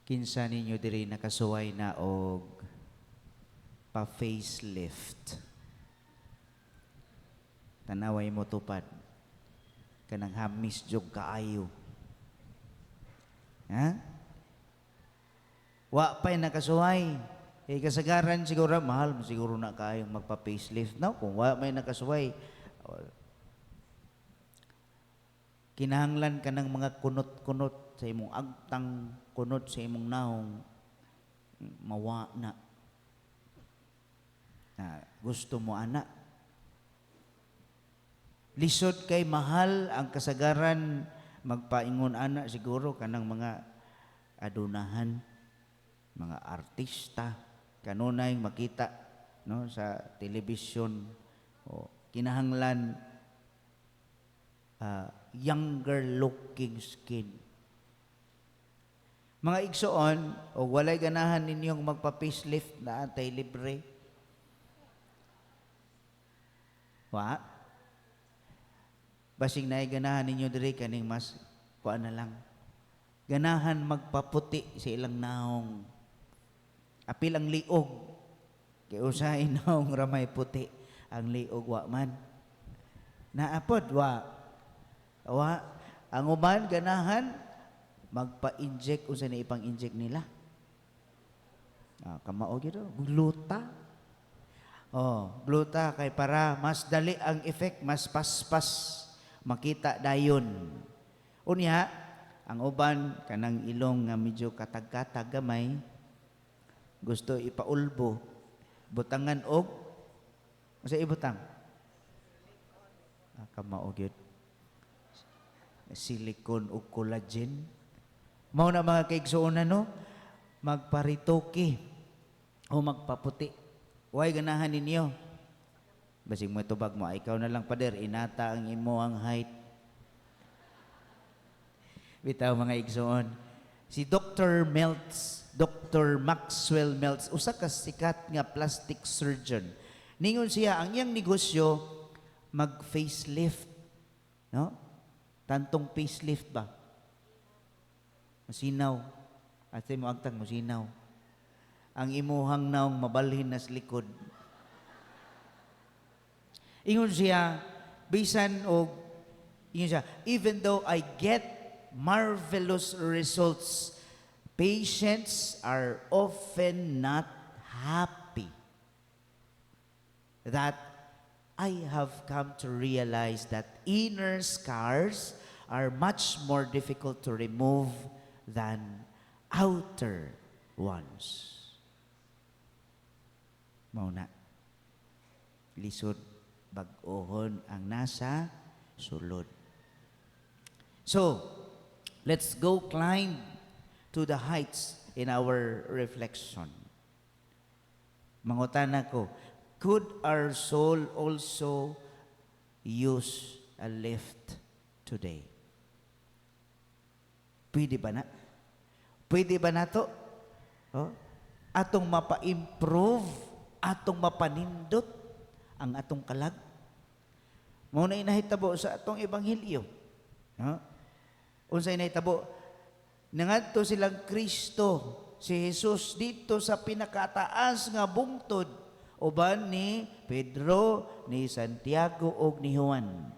Kinsa ninyo diri nakasuway na og pa-facelift? Tanaway mo tupad. Kanang hamis jud kaayo. Ha? Wa pa'y nakasuway. Eh, kasagaran siguro, mahal mo siguro na kaayong magpa-facelift. No? Kung wa may nakasuway, oh, kinahanglan ka ng mga kunot-kunot sa imong agtang, kunot sa imong naong, mawa na. Na gusto mo ana. Lisod kay mahal ang kasagaran magpaingon ana siguro kanang mga adunahan, mga artista, kanunay makita, no, sa telebisyon o kinahanglan younger looking skin. Mga igsoon, o walay ganahan ninyong magpa-facelift na antay libre. Wa? Basing naay ganahan ninyo diri kaning mas kuan na lang. Ganahan magpaputi sa ilang naong. Apil ang liog. Kay usahay naong ramay puti. Ang liog wa man. Naapod wa. Wa. Ang uban ganahan magpa-inject, unsa na ipang-inject nila? Ah, kamao gyud, oh. Gluta. Oh, gluta kay para mas dali ang effect, mas paspas makita dayon. Unya, ang uban kanang ilong nga medyo katag-katag gamay, gusto ipaulbo, butangan og unsa ibutang? Ah, kamao gyud. Silicone ug collagen. Mao na, mga kaigsuonan, no, magparitoke o magpaputi. Way ganahan ninyo? Basig mo tubag mo, ikaw na lang, pader, inata ang imo ang height. Bitaw, mga igsoon. Si Dr. Meltz, Dr. Maxwell Meltz, usa ka sikat nga plastic surgeon. Ningon siya, ang iyang negosyo mag-facelift. No? Tantong facelift ba? Masinaw. At mo agtang masinaw. Ang imuhang naong mabalhin na sa likod. Ingon siya, bisan og ingon siya, "Even though I get marvelous results, patients are often not happy that I have come to realize that inner scars are much more difficult to remove than outer ones." Mao na. Lisod bag-ohon ang nasa sulod. So, let's go climb to the heights in our reflection. Mangutana ko, could our soul also use a lift today? Pwede ba na? Pwede ba nato? Oh? Atong mapa-improve, atong mapanindot ang atong kalag. Mao na nahitabo sa atong ebanghelyo. No? Unsay nahitabo? Nangadto silang Kristo, si Jesus, dito sa pinakataas nga bungtod uban ni Pedro, ni Santiago ug ni Juan.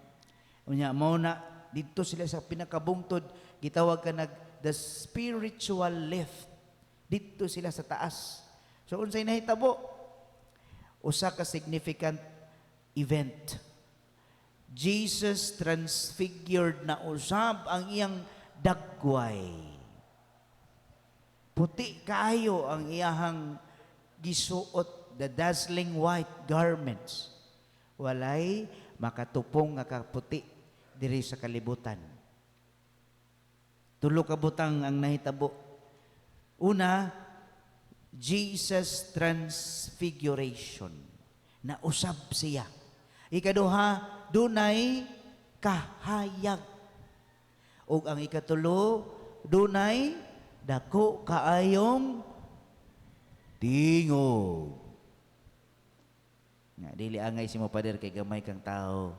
Unya mao na dito sila sa pinakabungtod, gitawag ka nag the spiritual lift. Dito sila sa taas. So unsay nahitabo? Usa ka significant event. Jesus transfigured, na usab ang iyang dagway. Puti kaayo ang iyahang gisuot, the dazzling white garments. Walay makatupong nga kaputi diri sa kalibutan. Tulo ka butang ang nahitabo. Una, Jesus transfiguration. Nausab siya. Ikaduha, dunay kahayag. Ug ang ikatulo, dunay dako kaayong tingog. Nga dili angay si mo, pader, kay gamay kang tao.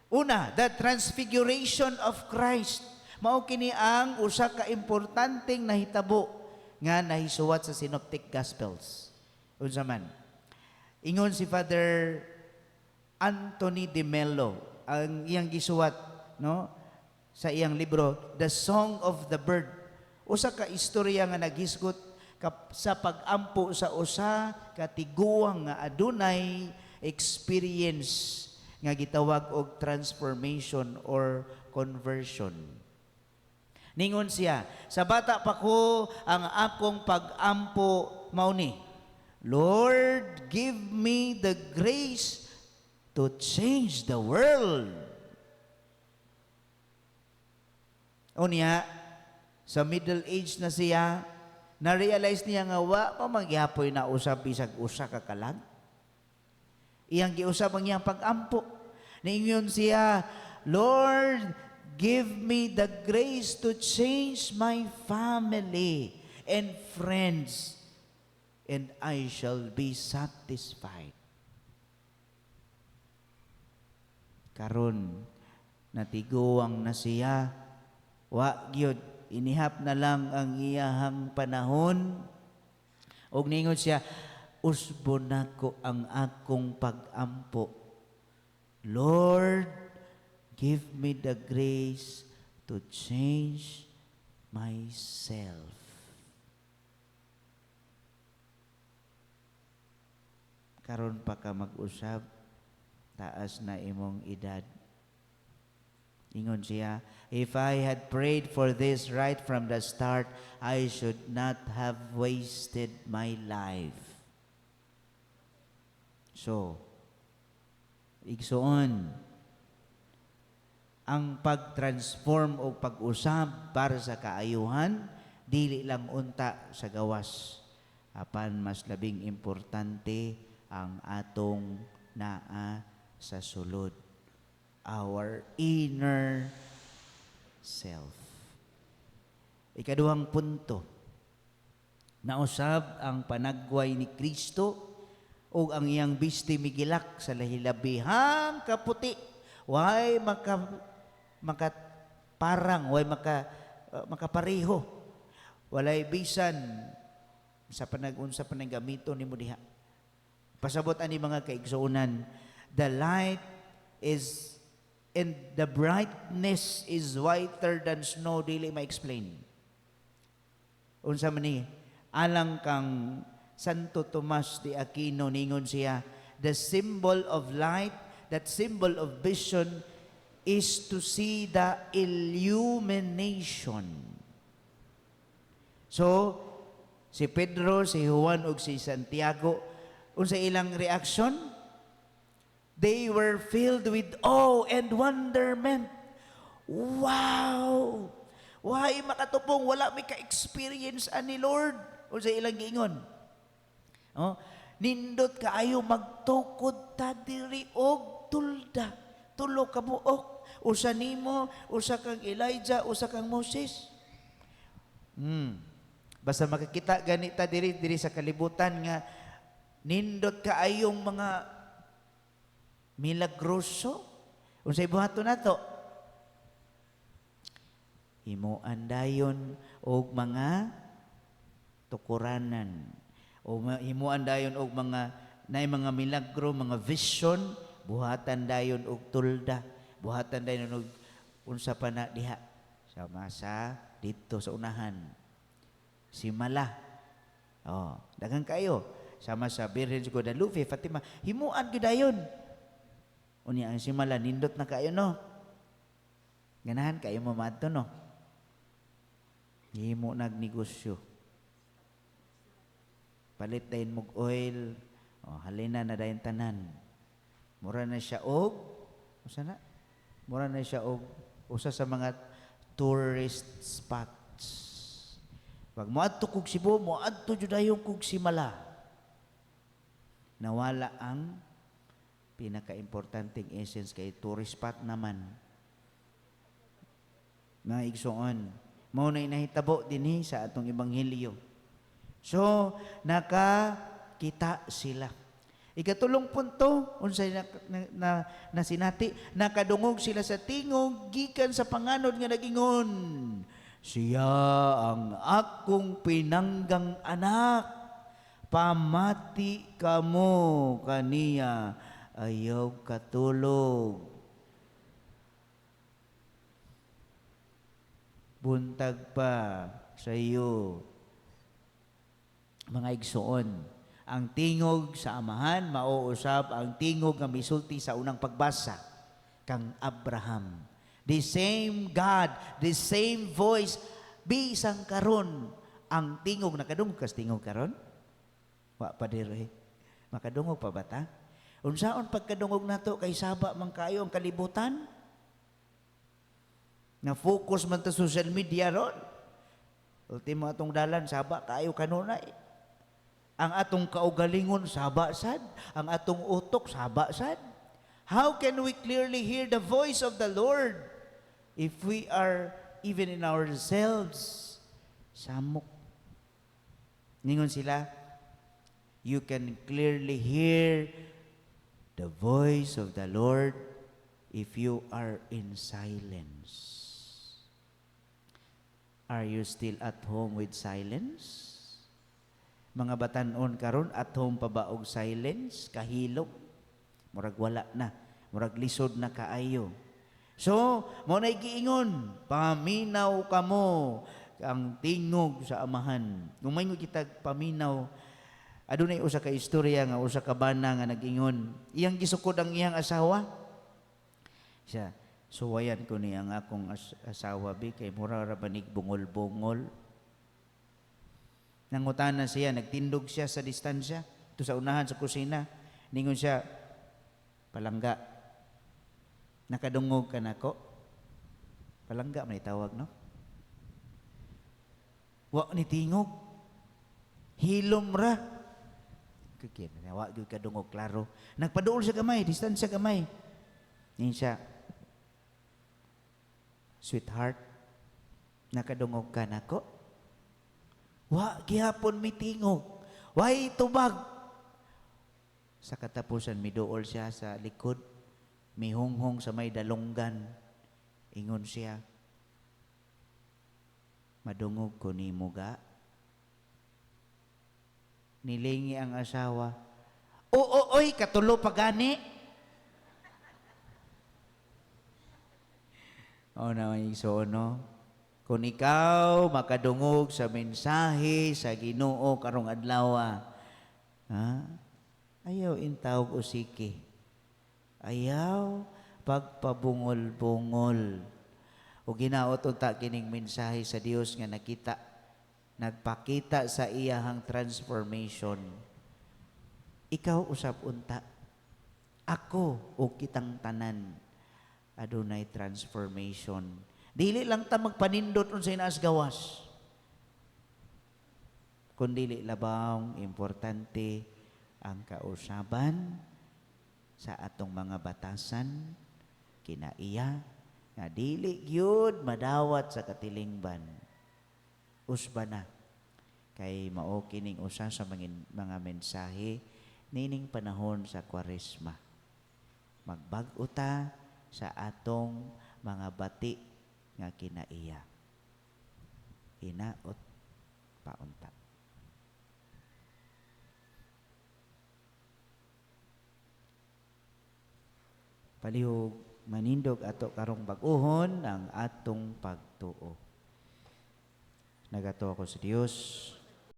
Una, the transfiguration of Christ. Mao kini ang usa ka importanteng nahitabo. nga nahisuwat sa Synoptic Gospels. Unsa man? Ingon si Father Anthony de Mello, ang iyang gisuwat, no, sa iyang libro The Song of the Bird. Usa ka istorya nga naghisgot sa pag-ampo sa usa ka tiguang nga adunay experience nga gitawag og transformation or conversion. Ningon siya, "Sa bata pa ko, ang akong pag-ampo mao ni, 'Lord, give me the grace to change the world.'" Unya, sa middle age na siya, na-realize niya nga wa pa magyapoy na usab bisag usa ka kalag. Iyang giusab ang iyang pag-ampo. Niingon siya, "Lord, give me the grace to change my family and friends, and I shall be satisfied." Karon, natiguang na siya, wa gyud, inihap na lang ang iyahang panahon. Og ningon siya, "Usbo nako ang akong pag-ampo. Lord, give me the grace to change myself." Karon pa ka mag-usab, taas na imong edad. Ingon siya, "If I had prayed for this right from the start, I should not have wasted my life." So, igsoon, ang pag-transform o pag-usab para sa kaayuhan, dili lang unta sa gawas. Apan mas labing importante ang atong naa sa sulod. Our inner self. Ikaduhang punto, nausab ang panagway ni Kristo ug ang iyang bisti migilak sa lahilabihang kaputi. Way makaparang, way makapareho. Walay bisan sa panagunsa pa ng gamito nimo diha. Pasabot ani, mga kaigsuonan, the light is and the brightness is whiter than snow, dili ma-explain. Unsa man ni? Alang kang Santo Tomas de Aquino, ningon siya, "The symbol of light, that symbol of vision is to see the illumination." So, si Pedro, si Juan ug si Santiago, unsa ilang reaction? They were filled with awe and wonderment. "Wow! Why makatupong wala mi ka-experience ani, Lord?" Unsa ilang giingon? Oh, "Nindot kaayo, magtukod ta diri og tulda. Tulo ka buok. Usa nimo, usa kang Elijah, usa kang Moses." Basta makakita ganita diri diri sa kalibutan nga nindot kaayong mga milagroso. Unsay buhaton nato? Himuan dayon og mga tukuranan. O himuan dayon og mga nay mga milagro, mga vision, buhatan dayon og tulda, buhatan dayon og unsa pa na diha sa masa dito sa unahan. Simala. Oh, daghan kayo. Sama sa Birhen sa Guadalupe, Fatima, himuan gyud dayon. Unya ang simala nindot na kayo, no. Ganahan kayo mo maadto, no. Himo nagnegosyo. Palit dayon mog oil, oh, halina na dayon tanan. Mura na siya og usa na? Mura na siya og usa sa mga tourist spots. Pag moadto kog Cebu, moadto jud dayon kog Simala. Nawala ang pinaka-importanteng essence kay tourist spot naman. Mga igsoon, mao na nahitabo dinhi sa atong ebanghelyo. So, nakakita sila. Ikatulong punto, unsay na, na, na, na, nasinati, nakadungog sila sa tingog gikan sa panganod nga nagingon, Siya ang akong pinanggang anak. Pamati kamo kaniya, ayaw katulog. Buntag pa sa iyo, mga igsoon. Ang tingog sa Amahan mauusab ang tingog nga misulti sa unang pagbasa kang Abraham. The same God, the same voice, bisang karon ang tingog. Nakadungog kas tingog karon? Wa pa dire. Makadungog pa ba ta? Unsaon pagkadungog nato kay saba man kayo ang kalibutan? Na focus man ta social media ron. Ultimo atong dalan saba kayo kanunay. Ang atong kaugalingon saba sad, ang atong utok saba sad. How can we clearly hear the voice of the Lord if we are even in ourselves samok? Ningon sila, you can clearly hear the voice of the Lord if you are in silence. Are you still at home with silence? Mga batanon karon, at home pa ba og silence, kahilom? Murag wala na, murag lisod na kaayo. So, mo na giingon, paminaw kamo ang tingog sa Amahan. Kung maingon kita paminaw, adunay usa ka istorya nga usa ka bana nga nag-ingon, iyang gisukod ang iyang asawa. Siya, suwayan ko ni ang akong asawa bi kay mura ra banig bungol-bungol. Nangutana siya, nagtindog siya sa distansya, ito sa unahan sa kusina. Ningon siya, palangga, nakadungog ka nako? Palangga man tawag, no? Wa ni tingog. Hilom ra. Kikir, wa gyud kadungog klaro. Nagpaduol siya gamay, distansya gamay. Ningon siya, sweetheart, nakadungog ka nako? Wa gihapon mitingog. Way tubag. Sa katapusan miduol siya sa likod, mihunghong sa may dalunggan. Ingon siya, madungog ko nimo ga? Nilingi ang asawa. Oo, oy, katulo pa gani. O naman igsoon, no? Kung ikaw makadungog sa mensahe sa Ginoo karong adlaw, ha? Ayaw intawog usiki. Ayaw pagpabungol-bungol. O ginaot unta kining mensahe sa Dios nga nakita, nagpakita sa iyahang transformation. Ikaw usab unta, ako o kitang tanan adunay transformation. Dili lang ta magpanindot unsay naas gawas. Kun dili labang importante ang kausaban sa atong mga batasan kinaiya nga dili gyud madawat sa katilingban. Usba na kay mao kining usa sa mga mensahe nining panahon sa Kwaresma. Magbag-o ta sa atong mga bati nga kinaiya. Hinaot paunta. Palihog manindog ato karong bag-ohon ang atong pagtuo. Nagatuo ako sa Dios,